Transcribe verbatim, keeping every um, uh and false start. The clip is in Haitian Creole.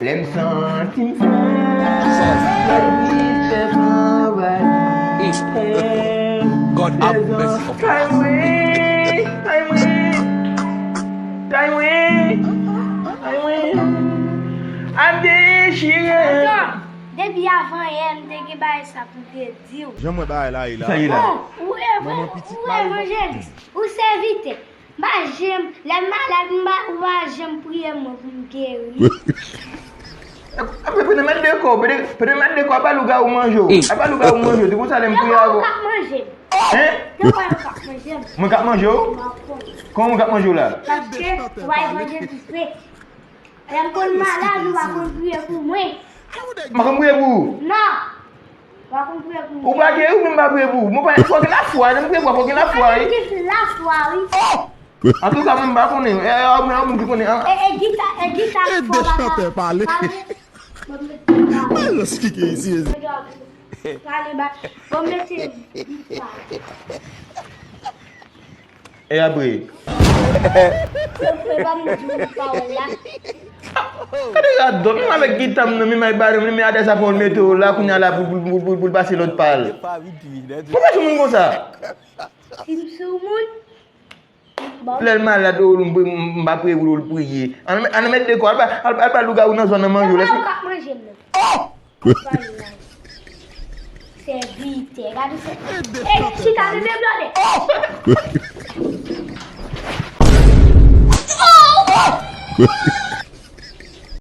Lè m santi m fèb, lè m tristès anvayi m. God have mercy upon us. Kay mwen, kay mwen, kay mwen, kay mwen ap dechire. Tonton, depi avan yè m te gen bagay sa pou m te di w. Jan m wè bagay la ye la. Sa ye la? Bon, ou evan-, ou evanjelis, ou sèvitè. M pa janm, lè m malad, m pa, ou pa janm priye mwen pou m geri. Apre, pandan m al dekò, pandan, pandan m al dekò, apa lougawou manje w? Apa lougawou manje w? Se pou sa lè m priye avè w. Ou k ap manje m. Hein? Depi w k ap manje m. Mwen k ap manje w? M ap konn. Kòman mwen k ap manje w la? Paske ou pa evanjelis vre. Lè m konn malad, ou pa konn priye pou mwen. M pa konn priye pou ou? Non. Ou pa konn priye pou mwen. Ou pa gen, ou menm pa priye pou ou. Mwen pa, fò gen lafwa, lè m priye pou ou, fò gen lafwa, wi. Ou pa gen lafwa, wi. Antouka, mwen m pa konnen. E, e, mwen, mwen ki konnen, an. E, e, gita, e, gita, fò pa chantè pale. Pale. Bon, mwen te pale. Pale, ba. Bon, mwen te gita. E apre? Gade radòt, mwen avèk gita m nan, men may bare m, men adè sa fò l mete w la, kounye a la pou, pou, pou, pou, pou l pase lòt pa l. Pou fè sou moun konsa? Si m sou moun, bon. Lè l malad, ou, m, m, m pa priye pou l, l priye. Ann, ann met dekò, al ba, al, al ba lougawou nan zòn nan manje w, lè. Ou k ap manje m nan. Sèvitè, gade sè. Ey, chita, bebe blòdè.